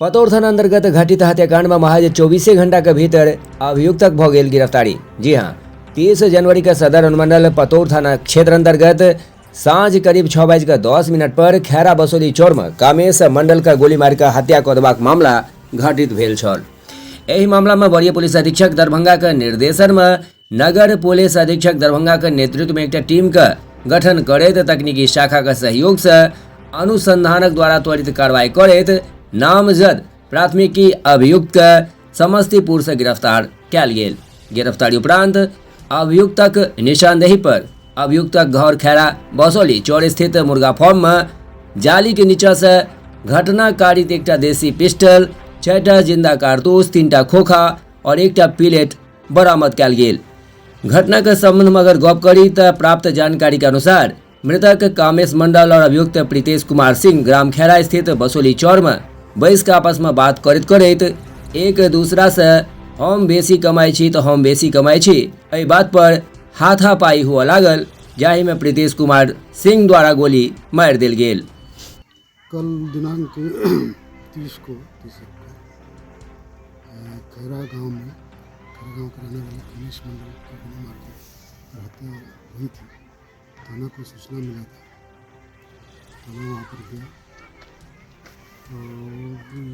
पतौर थाना अंतर्गत घटित हत्याकांड में महज 24 घंटा के भीतर अभियुक्तक भऽ गेल गिरफ्तारी। जी हाँ, 30 जनवरी के सदर अनुमंडल पतौर थाना क्षेत्र अंतर्गत साँझ करीब 6:10 पर खैरा बसोली चौर में कामेश मंडल के गोली मारि कऽ हत्या कऽ देबाक मामला घटित भेल छल। एहि मामला में वरीय पुलिस अधीक्षक दरभंगा के निर्देशन में नगर पुलिस अधीक्षक दरभंगा के नेतृत्व में एकटा टीम के गठन करैत तकनीकी शाखा के सहयोग से अनुसंधानक द्वारा त्वरित कार्रवाई करैत नामजद प्राथमिकी अभियुक्त के समस्तीपुर से गिरफ्तार कयल गेल। गिरफ्तारी उपरांत अभियुक्तक निशानदेही पर अभियुक्तक घर खैरा बसौली चौर स्थित मुर्गा फॉर्म में जाली के नीचा से घटनाकारित एकटा देसी पिस्टल, 6टा जिंदा कारतूस, 3टा खोखा और एकटा पिलेट बरामद कयल गेल। घटना के संबंध में अगर गप करी तऽ प्राप्त जानकारी के अनुसार मृतक कामेश मंडल और अभियुक्त प्रीतेश कुमार सिंह ग्राम खैरा स्थित बसोली चौर में बैस के आपस में बात करैत करैत एक दूसरा से हम बेसी कमाई छी तऽ हम बेसी कमाई छी एहि बात पर हाथापाई हुअ लागल, जाहि में प्रीतेश कुमार सिंह द्वारा गोली मारि देल गेल। कल दिनांक 30 को 30 को खैरा गांव में खैरा गांव के रहने वाले कमेश मंडल की गोली मार के हत्या हुई थी। थाना को सूचना मिला था, थाना वहाँ पर गया तो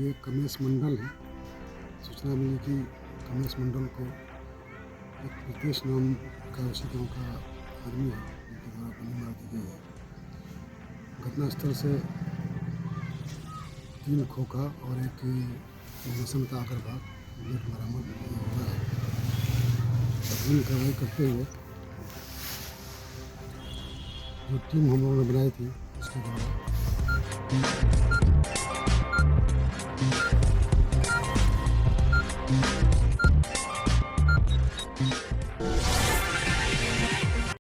ये कमेश मंडल है। सूचना मिली कि कमेश मंडल को एक प्रीतेश नाम का उसी गांव का आदमी है, उनके द्वारा गोली मार दी गई है। घटनास्थल से 3 खोखा और एक मसन का अग्रभाग बुलेट बरामद हुआ है। अग्रिम कार्रवाई करते हुए जो टीम हम लोगों ने बनाई थी उसके द्वारा